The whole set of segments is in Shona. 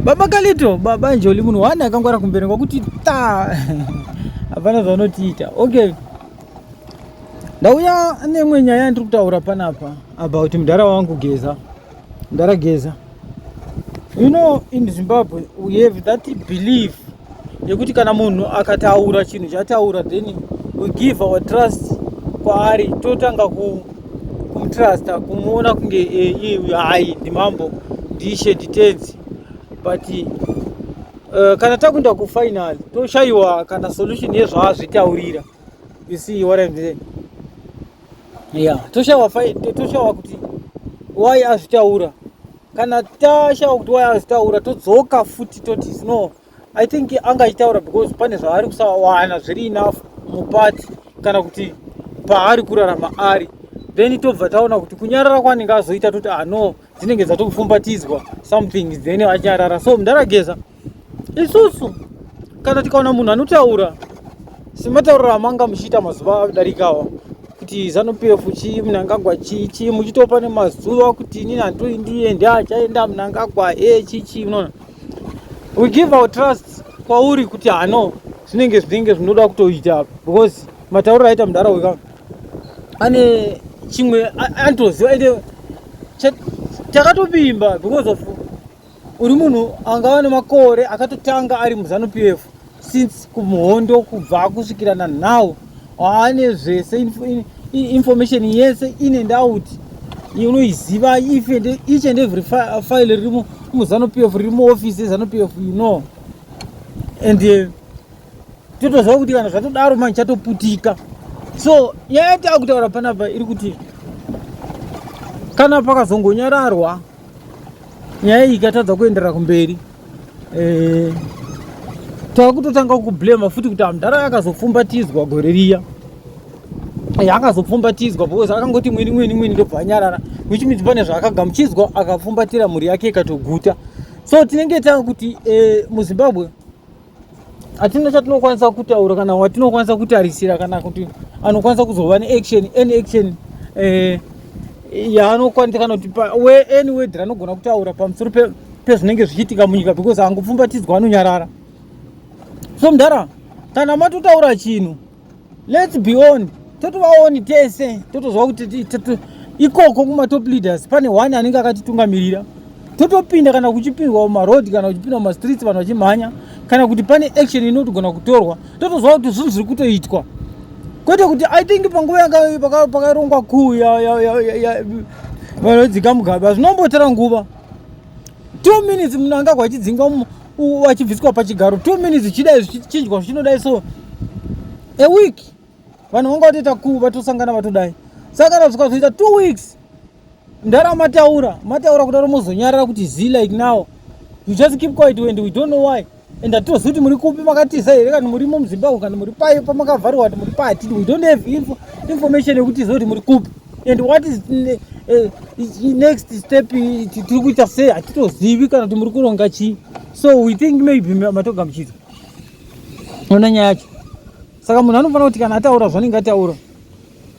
Baba Kalito, Baba Njoli munhu wani akangwara kumberengwa kuti ta hapana zvanotiita. Okay. Ndauya nemwe nyaya yandiri kutaura panapa about mudhara wangu Geza. Mudhara Geza. You know in Zimbabwe we have that belief yekuti kana munhu akataura chinhu chataura, then we give our trust kwaari, totanga kumutrusta, kumuona kunge iye hai ndimambo, ndishe, nditenzi. But kana takuenda kufinal, toshayiwa kana solution yezvaazvitaurira. You see what I'm saying? Yeah, toshayiwa kuti why azvitaura. Kana tashayiwa kuti why azvitaura, todzoka futi toti, "No, I think anga achitaura because pane zvaari kusawana zviri enough mupati kana kuti paari kurarama ari." Then tobva taona kuti kunyarara kwaanenge azoita, toti, "Ah no, dzinenge dzatopfumbatidzwa something," then achinyarara. So mudhara Geza, isusu kana tikaona munhu anotaura sematauriro amanga muchiita mazuva adarikawa kuti ZANU PF chii, Mnangagwa chii chii, muchitopa nemazuva kuti inini handoi ndiende, achaenda Mnangagwa e chii chii, unoona, we give our trust kwauri kuti hano zvinenge zvinoda kutoita, because matauriro aita mudhara weka ane chimwe anotoziva. Ende takatopimba because of uri munhu angava nemakore akatotanga ari muZANU PF since kumuhondo kubva kusvikira nanhow, ane zvese information yese in and out unoiziva, if and each and every file riri muZANU PF, riri muofisi yeZANU PF. And totoziva kuti kana zvatodaro manje chatoputika. So nyaya yatakutaura panapa iri kuti kana pakazongonyararwa, nyaya iyi ikatadza kuenderera kumberi, takutotanga kublema futi kuti amudhara akazopfumbatidzwa gore riya. Akazopfumbatidzwa because akangoti mweni mweni mweni, ndobva anyarara, which means pane zvaakagamuchidzwa, akapfumbatira mhuri yake ikatoguta. So tinenge takuti muZimbabwe hatina chatinokwanisa kutaura kana watinokwanisa kutarisira kana kuti anokwanisa kuzova neaction, any action yaanokwanisa kana kuti any word ranogona kutaura pamusoro pezvinenge zvichiitika munyika, because angopfumbatidzwa anonyarara. So mudhara, kana matotaura chinhu, let's be on, totovaoni tese, totozwa kuti ikoko kumatop leaders pane one anenge akatitungamirira, totopinda kana kuchipindwa mumarodhi kana kuchipindwa mumastreets, vanhu vachimhanya, kana kuti pane action inotogona kutorwa, totozwa kuti zvinhu zviri kutoitwa. Kwete kuti, I think panguva yanga pakarongwa coup vanodzika Mugabe, hazvinombotora nguva 2 minutes, munhu angagwa achidzingwa, achibviswa pachigaro 2 minutes, chidai zvichinjwa zvichinodai. So a week vanhu vanga vatoita coup, vatosangana, vatodai. Saka kana zvikazoita 2 weeks, ndara mataura, mataura kudaro, mozonyarara kuti zi, like now you just keep quiet and we don't know why, and hatitozivi kuti muri kupi, makatiza here, kana murimo muZimbabwe, kana muri pai pamakavhariwa, kuti muri pai. Hatidi, we don't have information yekuti tizive kuti muri kupi and what is next step, tiri kuita sei, hatitozivi kana kuti muri kuronga chii. So we think maybe matogamuchidzwa. Ona nyaya yacho. Saka munhu anofanira kuti kana ataura zvanenge ataura,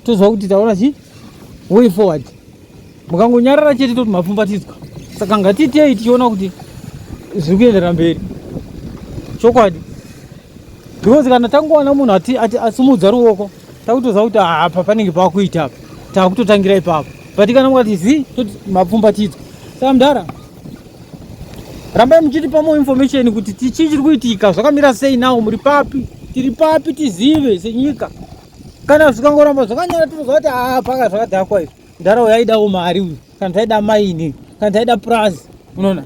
toziva kuti taura chi way forward. Mukangonyarara chete, toti mapfumbatidzwa. Saka ngatitei tichiona kuti zviri kuenderera mberi chokwadi, because kana tangowana munhu asimudza ruoko, takutoziva kuti apa panenge pakuita, apa takutotangira ipapo. But kana mukati zi, toti mapfumbatidzwa. Saka mudhara, rambai muchitipa more information kuti chii chiri kuitika, zvakamira sei nawo, muri papi, tiri papi, tizive senyika. Kana zvikangoramba zvakanyara, tinoziva kuti aa paka zvakadhakwa izvi, ndarawo yaidawo mari uyu, kana taida maini, kana taida purazi, unoona.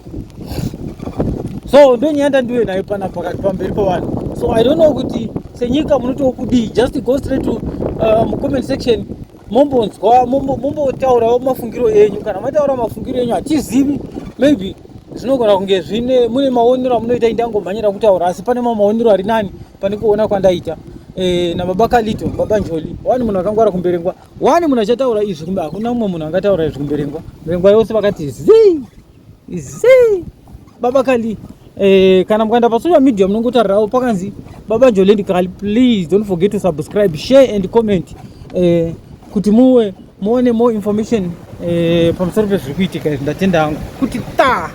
So ndonyaya ndandiwe nayo pana pakati pamberi pevanhu. So I don't know kuti senyika munotiwo kudii. Just go straight to mucomment section, mombonzwa, mombotaurawo mafungiro enyu. Kana mataura mafungiro enyu, hatizivi, maybe zvinogona kunge zvine mune maonero amunoita, indangomhanyira kutaura, asi pane mamwe maonero ari nani pane kuona kwandaita. Nababa Kalito, Baba Njoli, wani munhu akangwara kumberengwa, wani munhu achataura izvi kumbe hakuna mumwe munhu angataura izvi kumberengwa. Mberengwa yose vakati zii zii. Baba Kali, kana mukaenda pasocial media munongotarirawo pakanzi Baba Njoli and Kali. Please don't forget to subscribe, share and comment kuti muwe muone more information pamusoro pezviri kuitika izvi. Ndatenda hangu kuti ta.